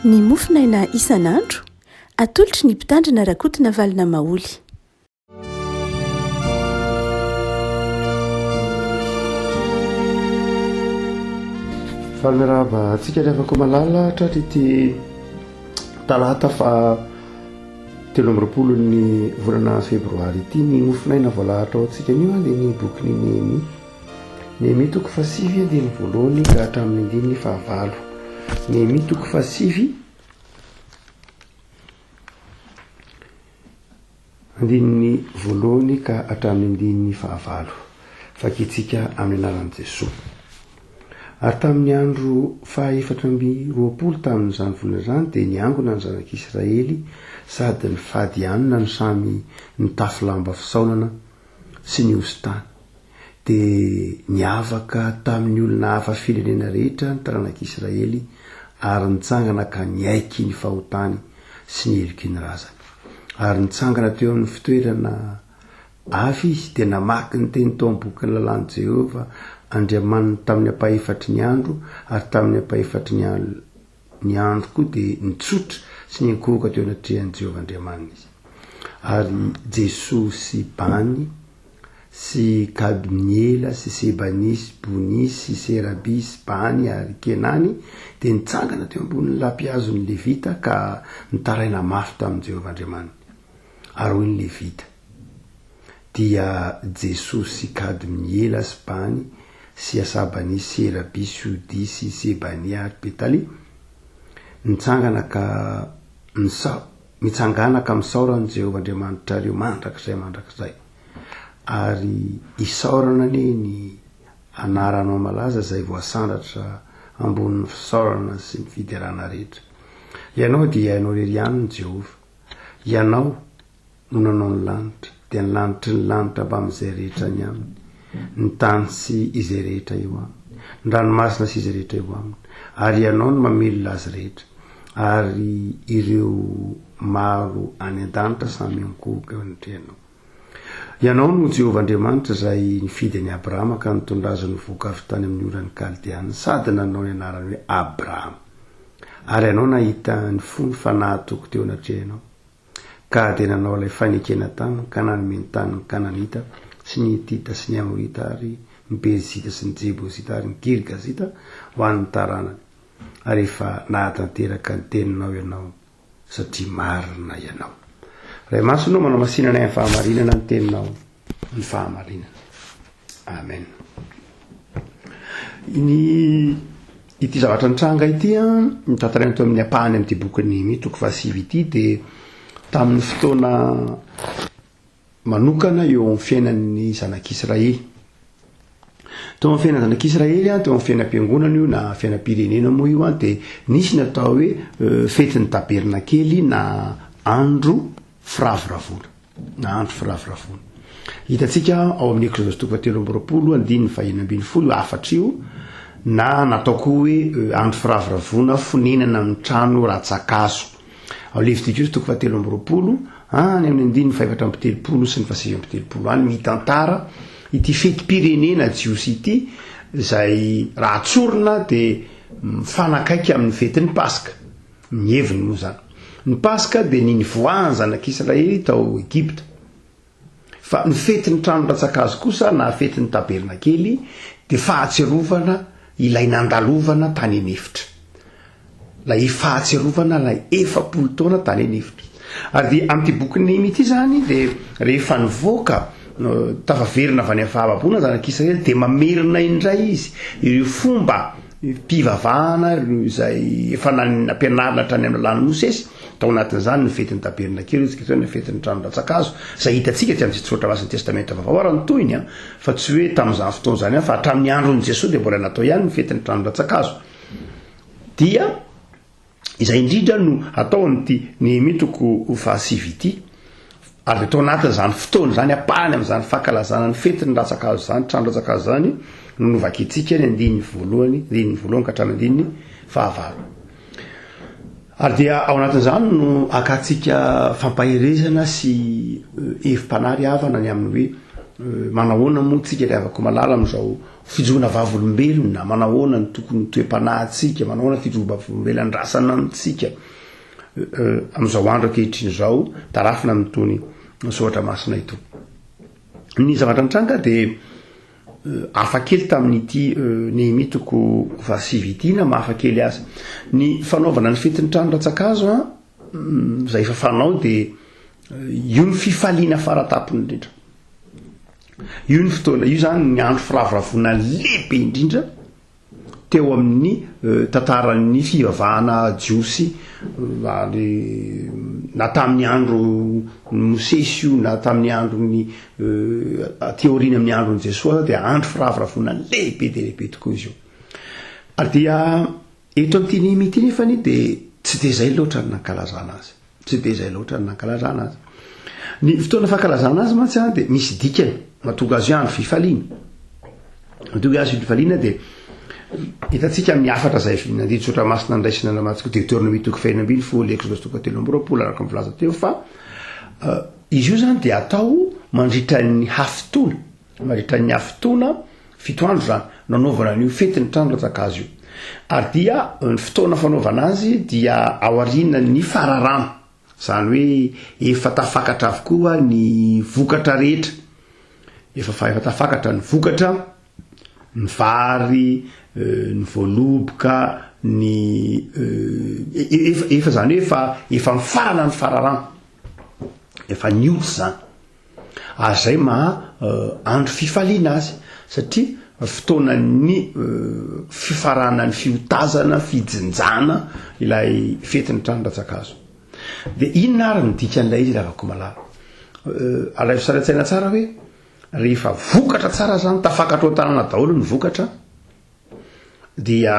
Ny mofonaina isan'andro, atolotry ny Mpitandrina Rakotonavalona Maholy. Faly miarahaba antsika ry havako malala tratry ity talata fa 23 ny volana febroary ity. Ny mofonaina voalahatra ho antsika anio dia ny bokin'i Nehemia. Nehemia toko fahasivy andininy voalohany ka hatramin'ny andininy fahavalo. Nehemia toko fahasivy andininy voalohany ka hatramin'ny andininy fahavalo. Vakintsika amin'ny anaran'i Jesoa. Ary tamin'ny andro fahaefatra amby roapolo tamin'izany volana izany dia niangona ny zanak'Israely sady nifady hanina no samy nitafy lamba fisaonana sy ny osy-tany. Dia niavaka tamin'ny olona hafa firenena rehetra ny taranak'Israely ary nitsangana ka niaiky ny fahotany sy ny heloky ny razany. Ary nitsangana teo amin'ny fitoerana avy izy dia namaky ny teny tao amin'ny bokin'ny lalàn'i Jehovah Andriamaniny tamin'ny ampahefatry ny andro, ary tamin'ny ampahefatry ny ny andro koa dia nitsotra sy niankohoka teo anatrehan'i Jehovah Andriamaniny izy. Ary Jesoa sy Bany sy Kadmiela sy Sebania sy Bony sy Serabia sy Bany ary Kenany dia nitsangana teo ambonin'ny lampihazon'ny Levita ka nitaraina mafy tamin'i Jehovah Andriamaniny. Ary hoy ny Levita, dia Jesoa sy Kadmiela sy Bany sy Asabania sy Serabia sy Hodia sy Sebania ary Petalia, nitsangana ka misa, mitsangàna ka misaora an'i Jehovah Andriamanitrareo mandrakizay mandrakizay. Ary isaorana anie ny anaranao malaza izay voasandratra ambonin'ny fisaorana sy ny fiderana rehetra. Ianao dia Ianao irery ihany no Jehovah. Ianao no nanao ny lanitra, dia ny lanitry ny lanitra mbamin'izay rehetra any aminy, ny tany sy izay rehetra eo aminy, ny ranomasina sy izay rehetra eo aminy, ary Ianao no mamelona azy rehetra, ary ireo maro any an-danitra samy miankohoka eo anatrehanao. Ianao no Jehovah Andriamanitra izay nifidy an'i Abrahama ka nitondra azy nivoaka avy tany amin'ny oran'ny Kaldeana sady nanao ny anarany hoe Abrahama. Ary Ianao nahita ny fony fa nahatoky teo anatrehanao. Ka dia nanao ilay fanekena taminy ka nanome ny tanin'ny Kananita sy ny Hitita sy ny Amorita ary ny Perizita sy ny Jebosita ary ny Girgazita ho an'ny taranany. Ary efa nahatanteraka ny teninao ianao, satria marina ianao. Ray Masina ô, manamasina anay amin'ny fahamarinana ny teninao, ny fahamarinana. Amen. Ny ity zavatra nitranga ity an, ny tantaraina teo amin'ny ampahany amin'ity bokin'i Nehemia toko fahasivy ity dia tamin'ny fotoana manokana eo amin'ny fiainan'ny zanak'Israely. Teo amin'ny fiainan'ny zanak'Israely, teo amin'ny fiainam-piangonana io na fiainam-pirenena moa io an, dia nisy ny atao hoe euh, fetin'ny tabernakely na andro firavoravoana. Na andro firavoravoana. Hitantsika ao amin'ny Eksodosy toko fahatelo amby roapolo andininy fahenina ambin'ny folo io hafatra io, na natao koa hoe euh, andro firavoravoana fonenana amin'ny trano rantsan-kazo. Ao Levitikosy toko fahatelo amby roapolo, any amin'ny andininy fahefatra amby telopolo sy ny fahasivy amby telopolo any, mitantara ity fetim-pirenena jiosy ity, izay raha tsorina dia mifanakaiky amin'ny fetin'ny Paska. Ny heviny moa izany. Ny Paska dia ny nivoahan'ny zanak'Israely tao Egypta. Fa ny fetin'ny trano rantsan-kazo kosa na fetin'ny tabernakely dia fahatsiarovana ilay nandalovana tany an'efitra. Ilay fahatsiarovana ilay 40 taona tany an'efitra. Ary dia amin'ity bokin'i Nehemia ity izany dia rehefa nivoaka tafaverina avy any amin'ny fahababoana ny zanak'Israely dia mamerina indray izy ireo fomba mpivavahana ireo izay efa nampianarina hatrany amin'ny lalàn'i Mosesy, tao anatin'izany ny fetin'ny tabernakely, hoy isika teo, ny fetin'ny trano rantsan-kazo, izay hitantsika aty amin'ny Soratra Masin'ny Testamenta Vaovao ary ny tohiny, fa tsy hoe tamin'izany fotoana izany ihany, fa hatramin'ny andron'i Jesoa dia mbola natao ihany ny fetin'ny trano rantsan-kazo. Dia Izay indrindra no atao amin'ity Nehemia toko fahasivy ity. Ary dia tao anatin'izany fotoana izany, ampahany amin'izany fankalazana ny fetin'ny rantsan-kazo izany, trano rantsan-kazo izany, no novakintsika ny andininy voalohany, andininy voalohany ka hatramin'ny andininy fahavalo. Ary dia ao anatin'izany no akantsika fampaherezana sy eh, hevi-panahy ry havana ny amin'ny hoe eh, manahoana moa tsika ry havako malala amin'izao. Fijoroana vavolombelona, manao ahoana ny tokony toe-panahintsika, manao ahoana fijoroam-bavolombelona andrasana amintsika amin'izao andro ankehitriny izao, tarafina amin'itony soratra masina itony. Ny zavatra nitranga dia hafa kely tamin'ity Nehemia toko fahasivy ity na mahafa kely azy. Ny fanaovana ny fetin'ny trano rantsankazo an, izay efa fanao dia io ny fifaliana faratapony indrindra. Io ny fotoana, io zany ny andro firavoravoana lehibe indrindra teo amin'ny tantaran'ny fivavahana jiosy ary na tamin'ny andro Mosesy io na tamin'ny andron'ny aty aoriana amin'ny andron'i Jesoa dia andro firavoravoana lehibe dia lehibe tokoa izy io. Ary dia eto amin'ity Nehemia ity nefany dia tsy dia izay loatra ny nankalazana azy. Tsy dia izay loatra ny nankalazana azy. Ny fotoana fankalazana azy mantsy an dia misy dikany, mahatonga azy hoe andro fifaliana. Mahatonga azy fifaliana dia hitantsika amin'ny hafatra izay nandidy tsotra masina ndraisina namantsika Deuteronomie toko fahenina 16, Eksodosy toko 23 araka ny voalaza teo fa eh, izy io zany dia atao mandritra ny hafitoana, mandritra ny hafitoana Fito andro izany no anaovana an'io fetin'ny trano rantsankazo io. Ary dia ny fotoana fanaovana azy dia aorianan'ny fararano. Izany hoe efa tafakatra avokoa ny vokatra rehetra. Efa efa tafakatra ny vokatra, ny vary, ny voaloboka, ny efa efa izany hoe efa efa mifarana ny fararano. Efa nioty izany. Ary izay maha andro fifaliana azy satria fotoanan'ny fifaranan'ny fiotazana, fijinjana ilay fetin'ny trano rantsankazo. Dia inona ary ny dikan'ilay izy ry havako malala? Alaivo sary an-tsaina tsara hoe rehefa vokatra tsara zany, tafakatra ao an-tanàna daholo ny vokatra, dia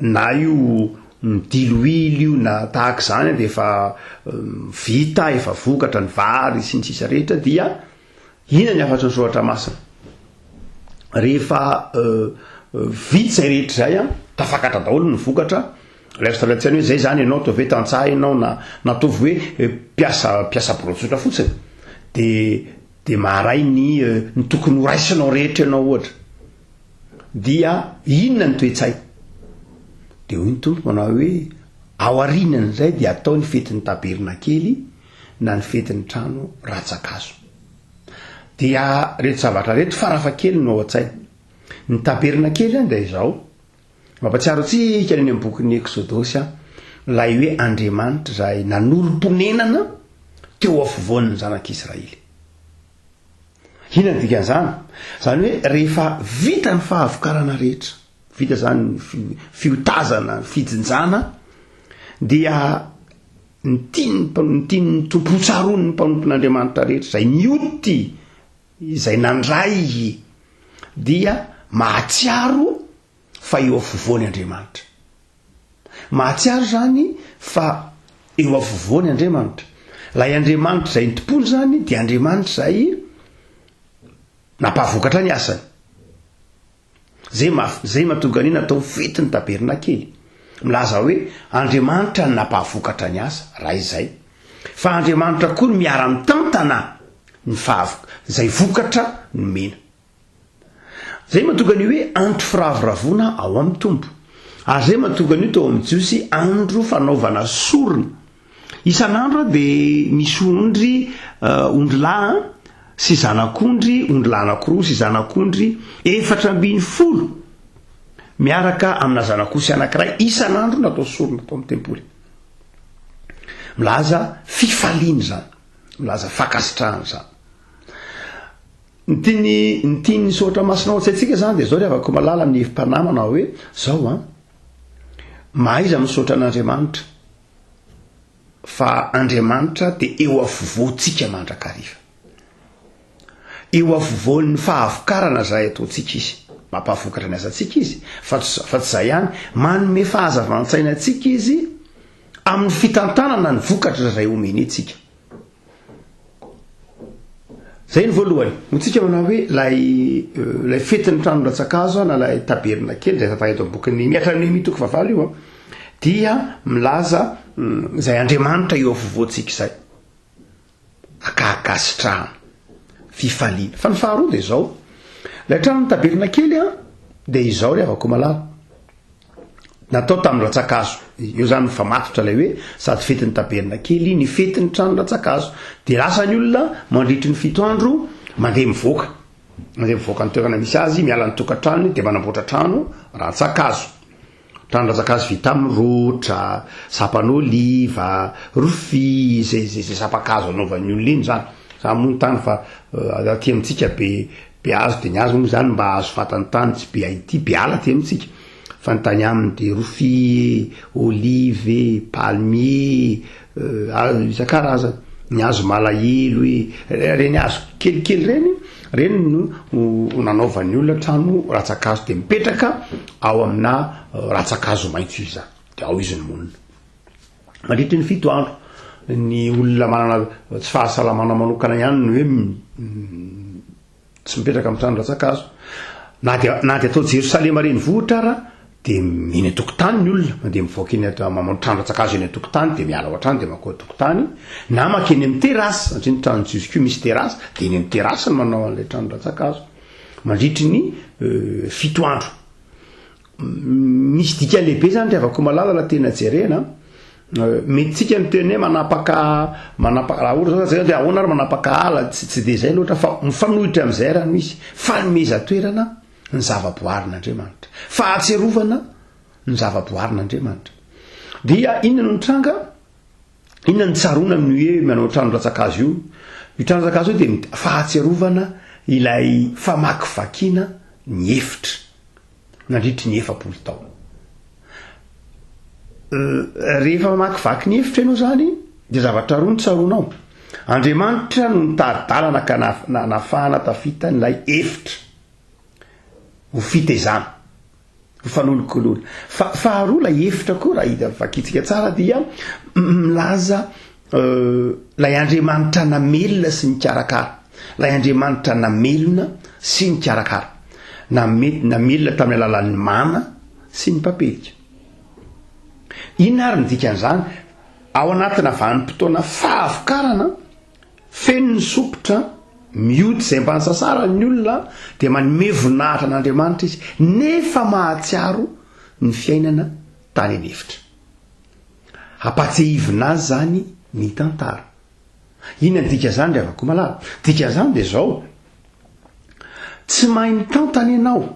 na io midiloilo io na tahaka izany dia efa vita, efa vokatra ny vary sy ny sisa rehetra dia inona ny hafatry ny soratra masina? Rehefa vita izay rehetra izay an, tafakatra daholo ny vokatra, ilay azo tsaina hoe zay zany ianao ataovy hoe tantsaha ianao na na ataovy hoe mpiasa mpiasa birao tsotra fotsiny de de maharay ny ny tokony ho raisinao rehetra ianao ohatra. Dia inona ny toe-tsaina? Dia hoy ny Tompo manao hoe, Aorianan'izay dia atao ny fetin'ny tabernakely na ny fetin'ny trano rantsan-kazo. Dia ireto zavatra ireto farafahakeliny no ao an-tsaina. Ny tabernakely dia izao, mampahatsiaro antsika ny any amin'ny bokin'ny Eksodosy, ilay hoe Andriamanitra izay nanorim-ponenana teo afovoan'ny zanak'Israely. Inona ny dikan'izany? Izany hoe rehefa vita ny fahavokarana rehetra, vita izany ny fiotazana, ny fijinjana, dia ny tian'ny ny tian'ny Tompo ho tsaroan'ny mpanompon'Andriamanitra rehetra izay nioty, izay nandray, dia mahatsiaro fa eo afovoany Andriamanitra. Mahatsiaro izany fa eo afovoany Andriamanitra. Ilay Andriamanitra izay nitompoany izany dia Andriamanitra izay nampahavokatra ny asany. Zay ma- zay mahatonga an'iny atao fety ny tabernakely. Milaza hoe Andriamanitra no nampahavokatra ny asa, raha izay. Fa Andriamanitra koa no miara-mitantana ny fahav- izay vokatra nomena. Zay mahatonga an'io hoe andro firavoravoana ao amin'ny Tompo. Ary zay mahatonga an'io tao amin'ny Jiosy andro fanaovana sorona. Isan'andro dia misy ondry ondrilahy sy zanak'ondry, ondrilahy anankiroa sy zanak'ondry 14 miaraka amina zanak'osy anankiray isan'andro natao sorona tao amin'ny tempoly. Milaza fifaliana izany, milaza fankasitrahana izany. Ny tiany ny tian'ny soratra masina ao an-tsaintsika izany dia izao ry havako malala amin'ny hevi-panahy manao hoe zao an, mahaiza misaotra an'Andriamanitra fa Andriamanitra dia eo afovoantsika mandrakariva. Eo afovoan'ny fahavokarana izay ataontsika izy. Mampahavokatra ny asantsika izy, fa tsy fa tsy izay ihany, manome fahazavan-tsaina antsika izy amin'ny fitantanana ny vokatra izay omeny antsika. Zay ny voalohany. Hotsika manao hoe lay lay fetin'ny trano rantsankazo na lay tabernakely izay tantara eto amin'ny bokin'ny Nehemia hatramin'ny Nehemia toko fahavalo io dia milaza izay Andriamanitra eo afovoantsika izay. Akahakasitrahana, fifaliana. Fa ny faharoa dia izao, ilay tranon'ny tabernakely an. Dia izao ry havako malala, natao tamin'ny rantsan-kazo, eo izany mifamatotra ilay hoe sady fetin'ny tabernakely ny fetin'ny trano rantsan-kazo. Dia lasa ny olona mandritry ny fito andro mandeha mivoaka, mandeha mivoaka ny toerana misy azy, miala ny tokantranony dia manamboatra trano rantsan-kazo. Trano rantsan-kazo vita amin'ny rotra, sampan'oliva, rofia, izay izay izay sampan-kazo anaovan'ny olona iny izany. Za moa ny tany fa aty amintsika be be hazo dia ny hazo moa izany mba azo vatany tany tsy be aity, be ala aty amintsika. Fa ny tany aminy dia rofia e, olive e, palmier e, hazo isan-karazany. Ny hazo malahelo e, ireny hazo kelikely ireny, ireny no nanaovan'ny olona trano rantsan-kazo dia mipetraka ao amina rantsan-kazo maitso izy zany, dia ao izy no monina. Mandritry ny fito andro, ny olona manana tsy fahasalamana manokana ihany no hoe tsy mipetraka amin'ny trano rantsan-kazo. Na dia na dia atao Jerosalema renivohitra ara dia eny an-tokotany ny olona, mandeha mivoaka eny an- manao trano rantsan-kazo eny an-tokotany dia miala ao an-trano dia mankao an-tokotany, na mankeny amin'ny terrasse, satria ny trano jiosy koa misy terrasse, dia eny amin'ny terrasse no manao an'ilay trano rantsan-kazo mandritry ny fito andro. Misy dikany lehibe zany ry havako malala raha tena jerena. Mety tsika miteny hoe manapaka manapaka raha ohatra zao zay ahoana ary manapaka ala tsy tsy de zay loatra fa mifanohitra am'zay raha no izy. Fanomezan-toerana ny zava-boarin'Andriamanitra. Fahatsiarovana ny zava-boarin'Andriamanitra. Dia inona no nitranga? Inona no tsaroana amin'ny hoe manao trano rantsan-kazo io? Io trano rantsan-kazo io dia fahatsiarovana ilay famakivakiana ny efitra nandritry ny 40 taona. Rehefa mamakivaky ny efitra ianao izany dia zavatra roa no tsaroanao. Andriamanitra no nitari-dalana ka nafahana tafita an'ilay efitra ho fitezana. Ho fanolokoloana. Fa faharoa ilay efitra koa raha hita vakintsika tsara dia milaza ilay Andriamanitra namelona sy nikarakara. Ilay Andriamanitra namelona sy nikarakara. Name, namelona tamin'ny alalan'ny mana sy ny papelika. Inona ary ny dikan'izany? Ao anatina vanim-potoana fahavokarana, Feno ny sompitra, mioty izay mba nisasarany ny olona, dia manome voninahitra an'Andriamanitra izy, nefa mahatsiaro ny fiainana tany an'efitra. Ampahatsiahivina azy izany ny tantara. Inona ny dikan'izany ry havako malala? Dikan'izany dia izao, tsy mahay mitantana ianao,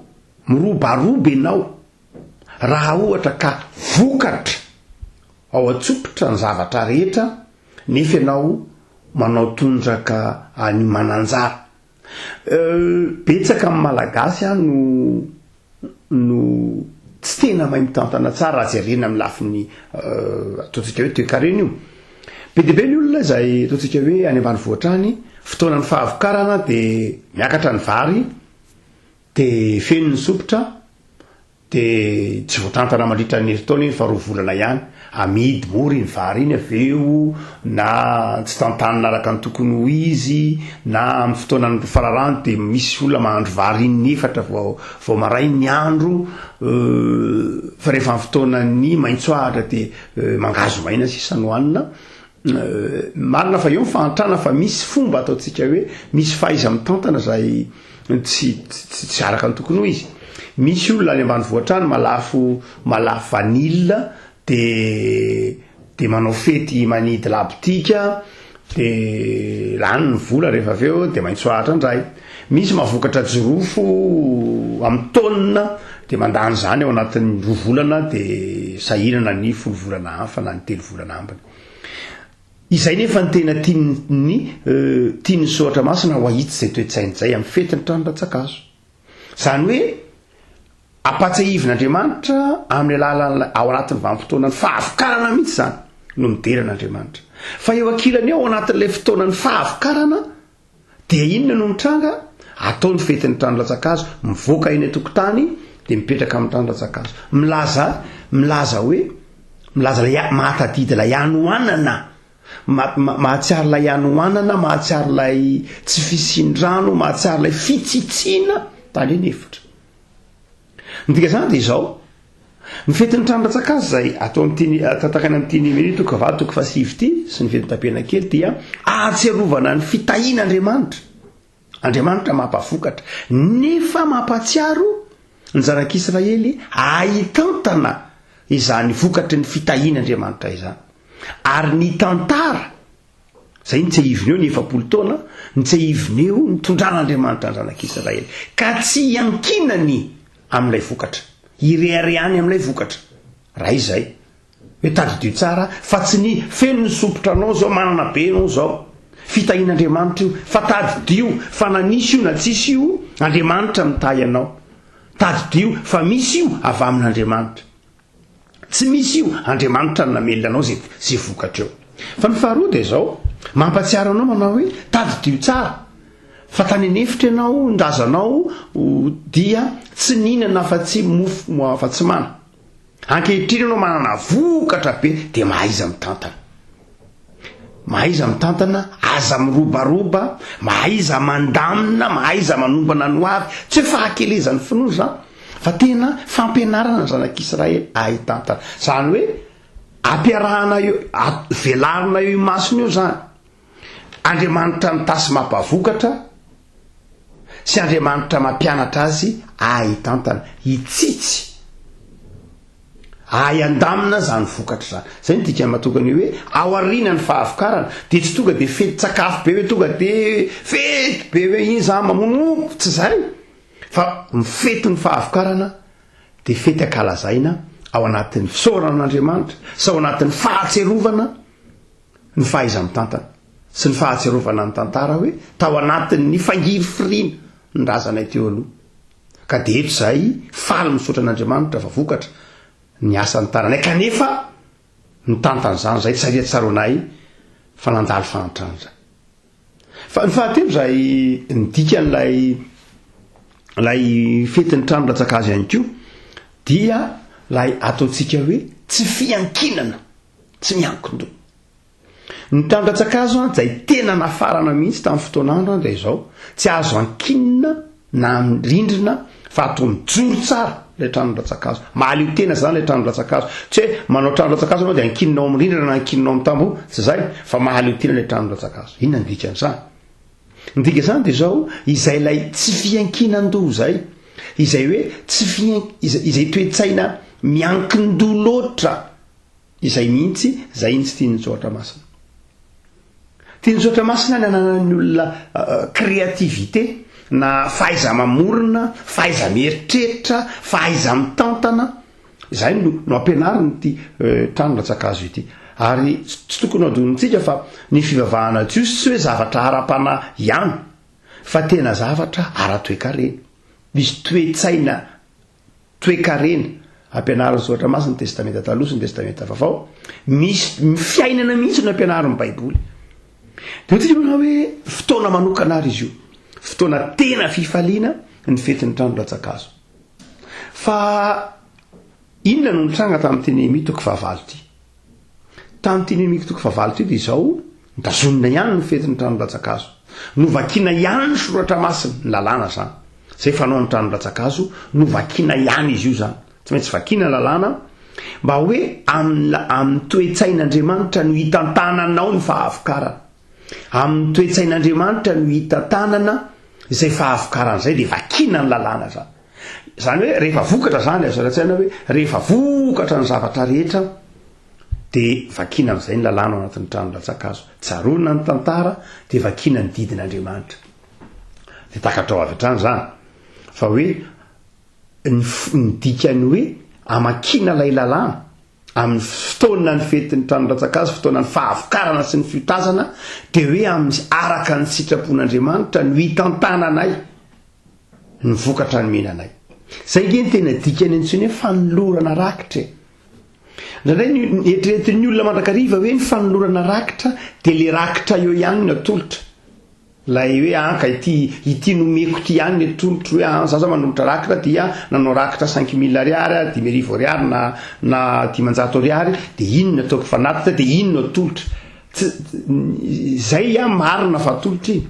mirobaroba ianao, raha ohatra ka vokatra ao an-tsopitra ny zavatra rehetra, Nefa ianao manao tondraka any Mananjara. Betsaka amin'ny Malagasy no no tsy tena mahay mitantana tsara raha jerena amin'ny lafiny ataontsika hoe toekarena io. Be dia be ny olona izay ataontsika hoe any ambanivohitra any, fotoanan'ny fahavokarana dia miakatra ny vary, dia feno ny sompitra, Dia tsy voatantana mandritra ny herintaona iny fa roa volana ihany. Amidy mora iny vary iny avy eo, na tsy tantanina araka ny tokony ho izy, na amin'ny fotoanan'ny fararano dia misy olona mahandro vary in'efatra vao vao maraina ny andro, fa rehefa amin'ny fotoanan'ny maitso ahitra dia mangahazo maina sisa no hanina. Marina fa eo ny fahantrana fa misy fomba ataontsika hoe misy fahaiza-mitantana izay tsy tsy tsy araka ny tokony ho izy. Misy olona any ambanivohitra any malafo malafo vanille de de manao fety manidy labotika de lany ny vola rehefa avy eo de maitso ahitra indray. Misy mahavokatra jirofo amin'ny taonina de mandany izany ao anatin'ny roa volana de sahirana ny folo volana hafa na ny telo volana ambiny. Izay nefa ny tena tian'ny tian'ny soratra masina ho ahitsy izay toe-tsaina izay amin'ny fetin'ny trano rantsan-kazo. Izany hoe ampatsiahivin'Andriamanitra amin'ny alalan'ilay ao anatin'ny vanim-potoanan'ny fahavokarana mihitsy izany no midera an'Andriamanitra. Fa eo ankilany eo ao anatin'ilay fotoanan'ny fahavokarana Dia inona no mitranga? Atao ny fetin'ny trano latsa-kazo, mivoaka eny an-tokotany dia mipetraka amin'ny trano latsa-kazo. Milaza, milaza hoe, milaza ilay mahatadidy ilay hanoanana, ma, ma, mahatsiaro ilay hanoanana, mahatsiaro ilay tsy fisian-drano, mahatsiaro ilay fitsitsiana tany an'efitra. Ny dikan'izany dia izao, ny fetin'ny trano rantsan-kazo izay atao amin'ity tantarana amin'ity Nehemia toko fahavalo toko fahasivy ity sy ny fetin'ny tapenakely dia ahatsiarovana ny fitahian'Andriamanitra. Andriamanitra mampavokatra nefa mampatsiaro. ny zanak'Israely hahay hitantana izany vokatry ny fitahian'Andriamanitra izany. Ary ny tantara, izay nitsahiviny eo ny 40 taona, nitsahiviny eo nitondran'Andriamanitra ny zanak'Israely. Ka tsy hiankinany amin'ilay vokatra, hireharehany amin'ilay vokatra. Raha izay, hoe tadidio tsara fa tsy ny feno ny sompitra anao zao, manana be enao zao. Fitahian'Andriamanitra io, fa tadidio fa na nisy io na tsisy io, Andriamanitra mitahy anao. Tadidio fa misy io avy amin'Andriamanitra. Tsy misy io, Andriamanitra no namelona anao zay zay vokatra eo. Fa ny faharoa dia izao, mampatsiaro anao manao hoe tadidio tsara fa tany an'efitra ianao, ny razanao dia tsy nihinana afa-tsy mofo afa-tsy mana. Ankehitriny ianao manana vokatra be dia mahaiza mitantana. Mahaiza mitantana, aza mirobaroba, mahaiza mandamina, mahaiza manombana ny hoavy. Tsy hoe fahakelezan'ny finoana izany, fa tena fampianarana ny zanak'Israely hahay hitantana. Izany hoe ampiarahana eo, velarina eo imasony eo izany. Andriamanitra mitasy mampavokatra sy Andriamanitra mampianatra azy ahay hitantana, hitsitsy, ahay handamina izany vokatra izany. Izay no dikany mahatonga ny hoe aoriana ny fahavokarana dia tsy tonga dia fetin-tsakafo be hoe tonga dia fety be hoe iny za mamono omby, tsy izay fa ny fetin'ny fahavokarana dia fety ankalazaina ao anatin'ny fisaorana an'Andriamanitra sy ao anatin'ny fahatserovana ny fahaiza-mitantana sy ny fahatsiarovana ny tantara hoe tao anatin'ny fangirifiriana ny razanay teo aloha. Ka dia eto izahay faly misaotra an'Andriamanitra fa vokatra ny asan'ny tananay kanefa nitantana izany izahay tsy ary tsaroanay fa nandalo fahantrana izay. Fa ny fahatelo izay ny dikan'ilay ilay fetin'ny trano latsakazo ihany koa dia ilay ataontsika hoe tsy fiankinana Tsy miankin-doha. Ny tandratsakazo an, izay tena nafarana mihitsy tamin'ny fotoan'andro an, dia izao, tsy azo ankinina na amin'ny rindrina fa atao mijoro tsara ilay tranon-dratsakazo. Mahaleo tena izany ilay tranon-dratsakazo. Tsy hoe manao tranon-dratsakazo ianao dia ankinina ao amin'ny rindrina na ankinina ao amin'ny tamboho, tsy izay, fa mahaleo tena ilay tranon-dratsakazo. Inona ny dikan'izany? Ny dikan'izany dia izao, izay ilay tsy fiankinan-doha izay, izay hoe tsy fian-, izay toe-tsaina miankin-doha loatra, Izay mihitsy, izay iny tsy tian'ny Soratra Masina. Tian'ny Soratra Masina ny ananan'ny olona créativité na fahaiza-mamorona, fahaiza-mieritreritra, fahaiza-mitantana. Izay no no ampianarin'ity trano rantsan-kazo ity. Ary tsy tokony ho adinointsika fa ny fivavahana jiosy tsy hoe zavatra ara-panahy ihany fa tena zavatra ara-toekarena. Misy toe-tsaina Toe-karena, ampianarin'ny Soratra Masina, ny Testamenta Taloha sy ny Testamenta Vaovao, misy ny fiainana mihitsy no ampianarin'ny Baiboly. Dia hoy tsika manao hoe fotoana manokana ary izy io. Fotoana tena fifaliana ny fetin'ny trano rantsan-kazo. Fa inona no nitranga tamin'ity Nehemia toko fahavalo ity? Tamin'ity Nehemia toko fahavalo ity dia izao, notazonina ihany ny fetin'ny trano rantsan-kazo. Novakina ihany ny soratra masina, ny lalàna izany. Izay fanao ny trano rantsan-kazo, novakina ihany izy io izany. Tsy maintsy vakina ny lalàna mba hoe amin'ny amin'ny toe-tsain'Andriamanitra no hitantananao ny fahavokarana. Amin'ny toe-tsain'Andriamanitra no hitantanana izay fahavokarana izay dia vakina ny lalàna izany. Izany hoe rehefa vokatra izany, azo an-tsaina hoe rehefa vokatra ny zavatra rehetra dia vakiana amin'izay ny lalàna ao anatin'ny trano rantsan-kazo. Tsaroana ny tantara dia vakiana ny didin'Andriamanitra. Dia takatrao avy hatrany izany fa hoe ny ny dikan'ny hoe amakiana ilay lalàna amin'ny fotoana ny fetin'ny trano rantsan-kazo, fotoana ny fahavokarana sy ny fiotazana dia hoe amin'ny araka ny sitrapon'Andriamanitra no hitantananay ny vokatra nomena anay. Zay nge ny tena dikany antsoiny hoe fanolorana rakitra e. Indraindray ny eritreretin'ny olona mandrakariva hoe ny fanolorana rakitra dia le rakitra eo ihany no atolotra. Ilay hoe an ka ity ity nomeko ity ihany ny atolotro hoe an za zao manolotra rakitra dia nanao rakitra 5000 ariary aho, 5000 ariary na na 500 ariary dia iny no ataoko fanatitra dia iny no atolotra. Tsy zay an marina fa atolotra iny.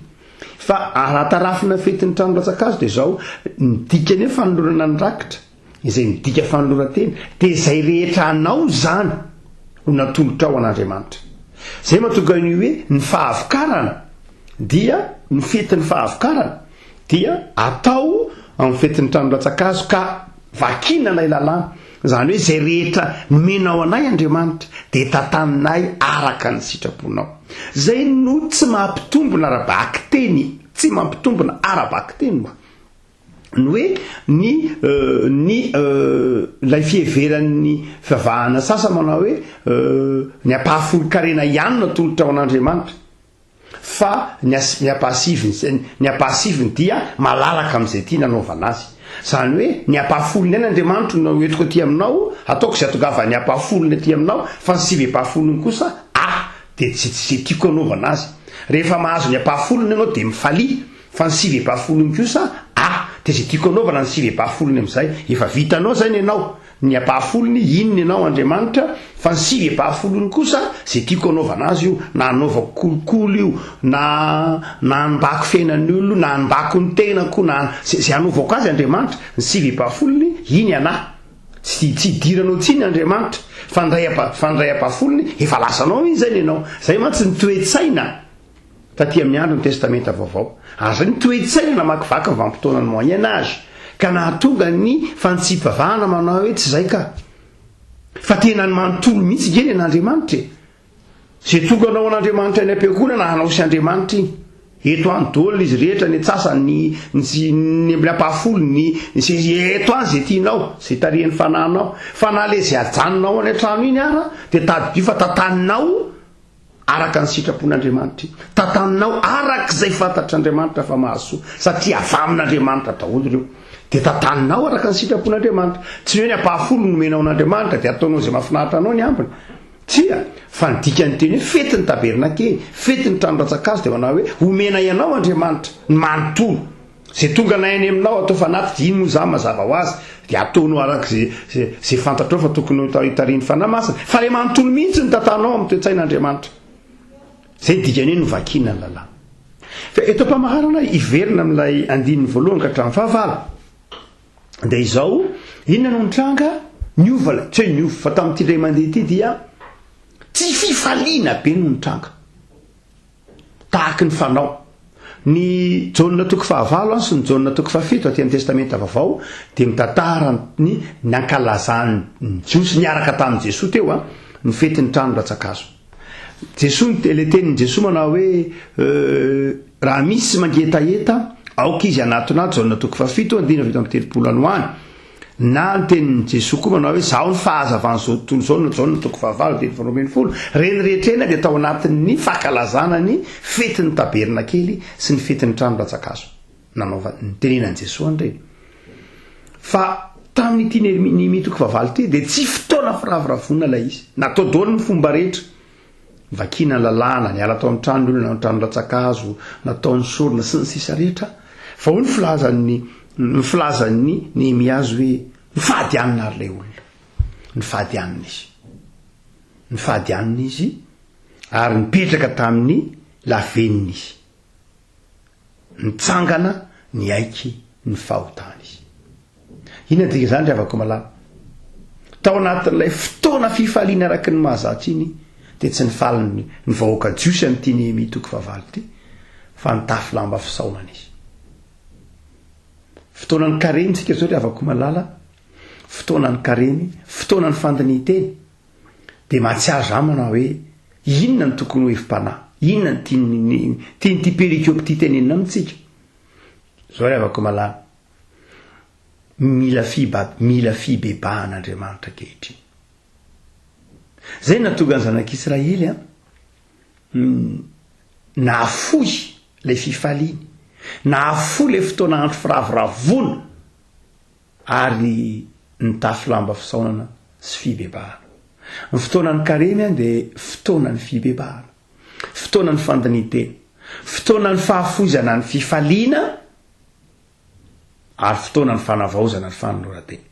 Fa raha tarafina fetin'ny trano rantsan-kazo dia izao, ny dikany hoe fanolorana ny rakitra, izay midika fanoloran-tena, dia izay rehetra anao izany ho natolotrao an'Andriamanitra. Izay mahatonga ny hoe ny fahavokarana dia ny fetin'ny fahavokarana dia atao amin'ny fetin'ny trano rantsan-kazo ka. Vakina ilay lalàna, izany hoe izay rehetra nomenao anay Andriamanitra dia tantaninay araka ny sitraponao. Izay no tsy mampitombina ara-bakiteny, tsy mampitombina ara-bakiteny mba. Ny hoe ny ny ilay fiheveran'ny fivavahana sasany manao hoe ny ampahafolon-karena ihany no atolotra ho an'Andriamanitra. Fa ny as, ny ampahasiviny, ny ampahasiviny dia malalaka amin'izay tiany hanaovana azy. Izany hoe, ny ampahafolony ihany Andriamanitro no entiko aty aminao, ataoko izay hahatongavan'ny ampahafolony aty aminao, fa ny sivy ampahafolony kosa ahy, dia tsy, tsy izay tiako hanaovana azy. Rehefa mahazo ny ampahafolony ianao dia mifalia, fa ny sivy ampahafolony kosa ahy, dia izay tiako hanaovana ny sivy ampahafolony amin'izay. Efa vitanao izay ny anao. Ny ampahafolony, inona ianao Andriamanitra, fa ny sivy ampahafolony kosa, izay tiako hanaovana azy io, na hanaovako kolikoly io, na na hanimbako fiainan'ny olona io, na hanimbako ny tenako, na izay izay hanaovako azy Andriamanitra, ny sivy ampahafolony, iny anah. Tsy tsy idiranao tsiny Andriamanitra, fa ny iray ampa fa ny iray ampahafolony, efa lasanao iny izay ny anao. Izay mantsy ny toe-tsaina. taty amin'ny andron'ny Testamenta Vaovao. Ary izay ny toe-tsaina namakivaky ny vanim-potoanan'ny Moyen Âge, ka nahatonga ny fanitsipavahana manao hoe tsy izay ka. Fa tena ny manontolo mihitsy nge ny an'Andriamanitra e! Izay tonga hanao an'Andriamanitra any am-piangonana hanao sy Andriamanitra iny. Eto any daholo izy rehetra, ny antsasany, ny ny ny ny ampahafolony, ny ny eto any izay tianao, izay tarihan'ny fanahinao. Fa na ilay izay ajanonao any an-trano iny ara, dia tadidio fa tantaninao araka ny sitrapon'Andriamanitra io. Tantaninao araka izay fantatr'Andriamanitra fa mahasoa, satria avy amin'Andriamanitra daholo ireo. Dia tantaninao araka ny sitrapon'Andriamanitra. Tsy hoe ny ampahafolo no omenao an'Andriamanitra dia ataonao izay mahafinaritra anao ny ambiny. Tsia, fa ny dikan'ny teny hoe fetin'ny tabernakely, fetin'ny trano rantsan-kazo dia manao hoe omenay anao Andriamanitra ny manontolo. Izay tonga anay any aminao atao fanatitra, iny moa izany mazava ho azy dia ataonao araka izay izay fantatrao fa tokony ho tarihin'ny Fanahy Masina. Fa ilay manontolo mihitsy no tantanao amin'ny toe-tsain'Andriamanitra. Izay ny dikany hoe novakiana ny lalàna. Fa eto am-pamaranana hiverina amin'ilay andininy voalohany ka hatramin'ny fahavalo. Dia izao, inona no nitranga? Niova ilay, tsy hoe niova, fa tamin'ity indray mandeha ity dia tsy fifaliana be no nitranga. Tahaky ny fanao. Ny Jaona toko fahavalo sy ny Jaona toko fahafito aty amin'ny Testamenta Vaovao dia mitantara ny nankalazan'ny Jiosy niaraka tamin'i Jesoa teo ny fetin'ny trano rantsan-kazo. Jesoa, ilay tenin'i Jesoa manao hoe raha misy mangetaheta aoka izy hanatona ahy, Jaona toko fahafito andininy 37 any ho any. Na ny tenin'i Jesoa koa manao hoe, Izaho no fahazavan'izao tontolo izao, na Jaona toko fahavalo andininy faharoa 12. Ireny rehetra ireny dia tao anatin'ny fankalazana ny fetin'ny tabernakely sy ny fetin'ny trano rantsan-kazo nanaovany, nitenenan'i Jesoa an'ireny. Fa tamin'ity Nehemia toko fahavalo ity dia tsy fotoana firavoravoana ilay izy. Natao daholo ny fomba rehetra. Vakiana ny lalàna, niala tao an-trano ny olona, an-trano rantsan-kazo, natao ny sorona, sy ny sisa rehetra. Fa hoy ny filazan'ny ny filazan'ny Nehemia azy hoe, Nifady hanina ary ilay olona. Nifady hanina izy. Nifady hanina izy ary nipetraka tamin'ny lavenona izy. Nitsangana niaiky ny fahotany izy. Inona ny dikan'izany ry havako malala? Tao anatin'ilay fotoana fifaliana araka ny mahazatra iny dia tsy nifaly ny ny vahoaka jiosy amin'ity Nehemia toko fahavalo ity fa nitafy lamba fisaonana izy. Fotoanan'ny karemy isika izao ry havako malala, fotoanan'ny karemy, fotoanan'ny fandinihin-tena. Dia mahatsiaro za manao hoe inona no tokony ho hevi-panahy, inona no tian'ny tian'ity perikope ity tenenina amintsika. Izao ry havako malala, Mila fiba, mila fibebahana Andriamanitra ankehitriny. Zay nahatonga ny zanak'Israely an, nahafoy ilay fifaliany, nahafoy ilay fotoana andro firavoravoana, ary nitafy lamba fisaonana sy fibebahana. Ny fotoanan'ny karemy an dia fotoanan'ny fibebahana, fotoanan'ny fandinihan-tena, fotoanan'ny fahafoizana ny fifaliana, ary fotoana ny fanavaozana ny fanoloran-tena.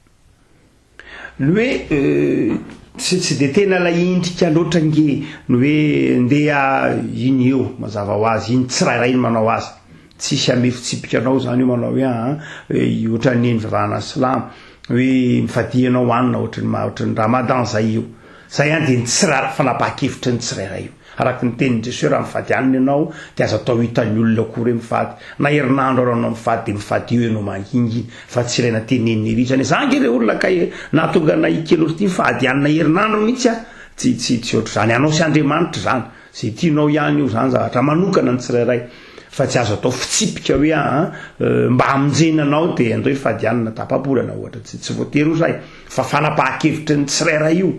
Ny hoe tsy tsy dia tena ilay endrika loatra nge ny hoe ndeha iny eo mazava ho azy iny tsirairay ny manao azy tsisy hamehy fitsipika anao zany io manao hoe aa ohatran'ny eny fivavahana silamo hoe mifadia ianao hanina ohatran'ny ohatran'ny ramadan zay io zay an dia ny tsirairay fanapahan-kevitry ny tsirairay io. Araka ny tenin'i Jesoa hoe raha mifady hanina ianao dia aza atao hitan'ny olona akory hoe mifady. Na herinandro ara anao mifady dia mifadio ianao mangingina fa tsy ilaina tenenina ery izany. Za ange re olona kay nahatonga anay kely ohatry ity mifady hanina herinandro mihitsy aho. Tsy tsy tsy ohatr'izany. Anao sy Andriamanitra izany. Izay tianao ihany io izany zavatra manokana ny tsirairay fa tsy azo atao fitsipika hoe aa mba hamonjena anao dia andao hifady hanina tapa-bolana ohatra. Tsy tsy voatery ho izay fa fanapahan-kevitry ny tsirairay io.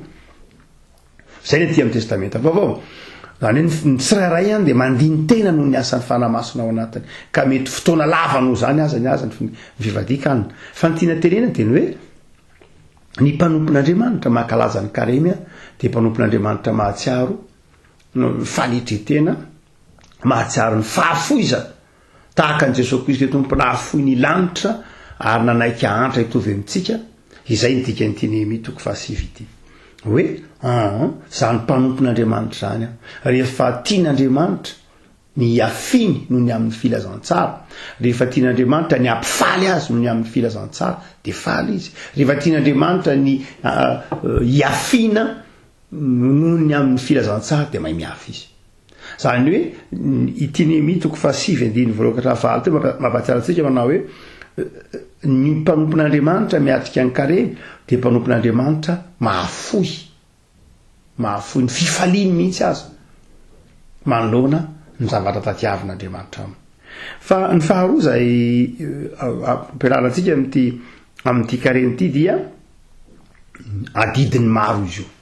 Izay ny aty amin'ny Testamenta Vaovao. Izany hoe ny tsirairay an dia mandini-tena noho ny asan'ny Fanahy Masina ao anatiny. Ka mety fotoana lava noho izany aza ny aza ny fivadian-kanina. Fa ny tiana tenena dia ny hoe ny mpanompon'Andriamanitra mankalaza ny karemy an dia mpanompon'Andriamanitra mahatsiaro ny fanetren-tena, mahatsiaro ny fahafoizana. Tahaka an'i Jesoa Kristy Tompo nahafoy ny lanitra ary nanaiky hahantra hitovy amintsika, izay ny dikan'ity Nehemia toko fahasivy ity. Hoe, aa, izany mpanompon'Andriamanitra izany aho. Rehefa tian'Andriamanitra ny hiafiany noho ny amin'ny filazantsara, rehefa tian'Andriamanitra ny hampifaly azy noho ny amin'ny filazantsara, dia faly izy. Rehefa tian'Andriamanitra ny hiafiana noho ny amin'ny filazantsara, dia mahay miafy izy. Izany hoe ity Nehemia toko fahasivy andininy voalohany ka hatramin'ny fahavalo ity mampahatsiaro antsika manao hoe ny mpanompon'Andriamanitra miatrika ny karemy dia mpanompon'Andriamanitra mahafoy, mahafoy ny fifaliany mihitsy aza manoloana ny zavatra tadiavin'Andriamanitra aminy. Fa ny faharoa izay ampianarina antsika amin'ity amin'ity karemy ity dia adidin'ny maro izy io.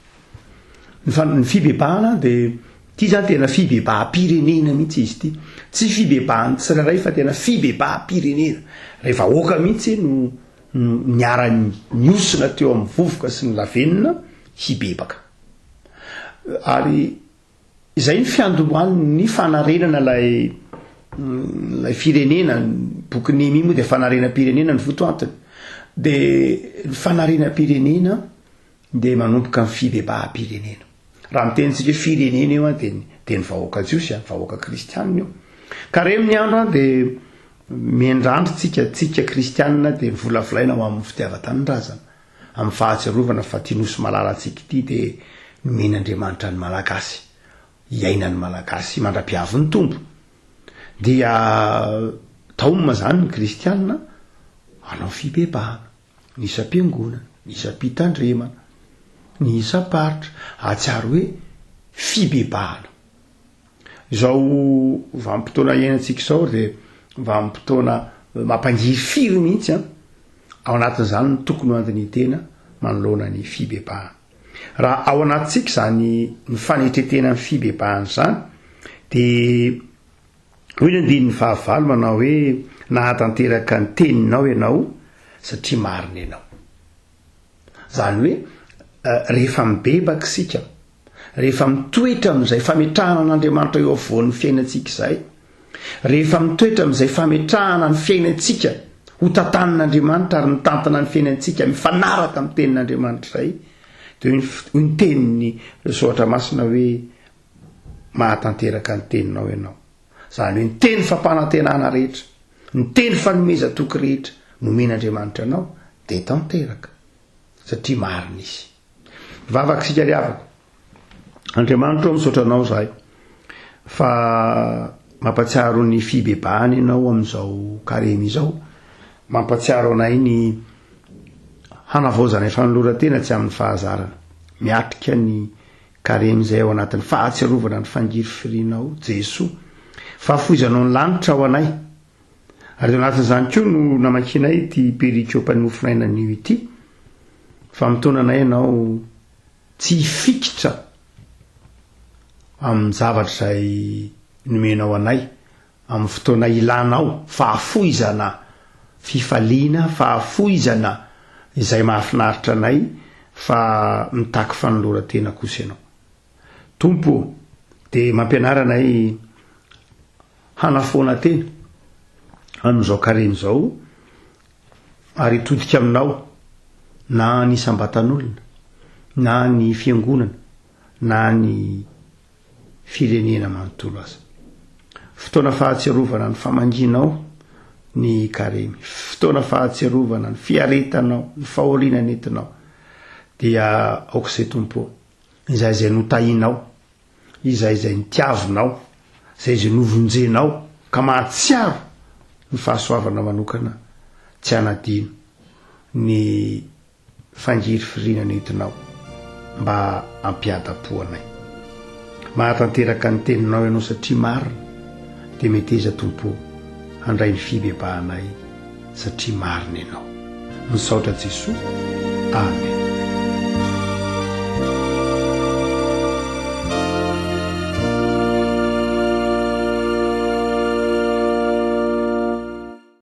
Ny fa- ny fibebahana dia ity zany tena fibebaham-pirenena mihitsy izy ity. Tsy fibebahan'ny tsirairay fa tena fibebaham-pirenena. Ilay vahoaka mihitsy no no niara-nihosina teo amin'ny vovoka sy ny lavenona hibebaka. Ary izay ny fiandohan'ny fanarenana ilay ilay firenena, ny bokin'i Nehemia moa dia fanarenam-pirenena ny votoantiny. Dia ny fanarenam-pirenena dia manomboka ny fibebaham-pirenena. Raha miteny tsika hoe firenena io an, dia ny dia ny vahoaka jiosy an, vahoaka kristianina io. Ka re amin'ny andro an dia miandrandry tsika, tsika kristianina dia mivolavolaina ho amin'ny fitiavan-tanindrazana, amin'ny fahatsiarovana fa ity nosy malalantsika ity dia nomen'Andriamanitra ny Malagasy, hiainan'ny Malagasy mandra-piavin'ny Tompo. Dia taomina izany ny kristianina hanao fibebahana. ny isam-piangonana, ny isam-pitandremana, ny isam-paritra, hahatsiaro hoe fibebahana. Izao vanim-potoana iainantsika izao dia vanim-potoana mampangirifiry mihitsy an, ao anatin'izany no tokony ho andinin-tena manoloana ny fibebahana. Raha ao anatintsika izany ny fanetren-tena ny fibebahana izany dia Hoy ny andininy fahavalo manao hoe, Nahatanteraka ny teninao ianao, satria marina ianao. Izany hoe, rehefa mibebaka isika, rehefa mitoetra amin'izay fametrahana an'Andriamanitra eo afovoan'ny fiainantsika izay, rehefa mitoetra amin'izay fametrahana ny fiainantsika ho tantanin'Andriamanitra ary mitantana ny fiainantsika mifanaraka amin'ny tenin'Andriamanitra izay, dia hoy ny tenin'ny Soratra Masina hoe, mahatanteraka ny teninao ianao. Izany hoe ny teny fampanantenana rehetra, ny teny fanomezan-toky rehetra nomen'Andriamanitra anao dia tanteraka satria marina Izy. Mivavaka isika ry havana. Andriamanitra ô, misaotra anao izahay fa mampatsiaro ny fibebahana ianao amin'izao karemy izao. Mampatsiaro anay ny hanavaozanay fanoloran-tena tsy amin'ny fahazarana. Miatrika ny Karemy izay ao anatin'ny fahatsiarovana ny fangirifirinao Jesoa. Fahafoizanao ny lanitra ho anay. Ary ao anatin'izany koa no namakianay ity perikopan'ny mofonaina anio ity, fa mitaona anay ianao tsy hifikitra amin'ny zavatra izay nomenao anay amin'ny fotoana ilanao fahafoizana fifaliana, fahafoizana izay mahafinaritra anay fa mitaky fanoloran-tena kosa ianao. Tompo ô, dia mampianara anay hanafoana tena amin'izao karemy izao ary hitodika aminao na ny isam-batan'olona na ny fiangonana na ny firenena manontolo aza. Fotoana fahatsiarovana ny famangianao ny karemy, fotoana fahatsiarovana ny fiaretanao, ny fahoriana nentinao, dia aoka izay Tompo ô, izay izay notahinao, Izahay izay nitiavinao, izay izay novonjenao ka mahatsiaro ny fahasoavana manokana tsy hanadino ny fangirifiriana nentinao mba hampiadam-po anay. Mahatanteraka ny teninao ianao satria marina, dia meteza Tompo ô handray ny fibebahanay satria marina ianao. Misaotra Jesoa. Amen.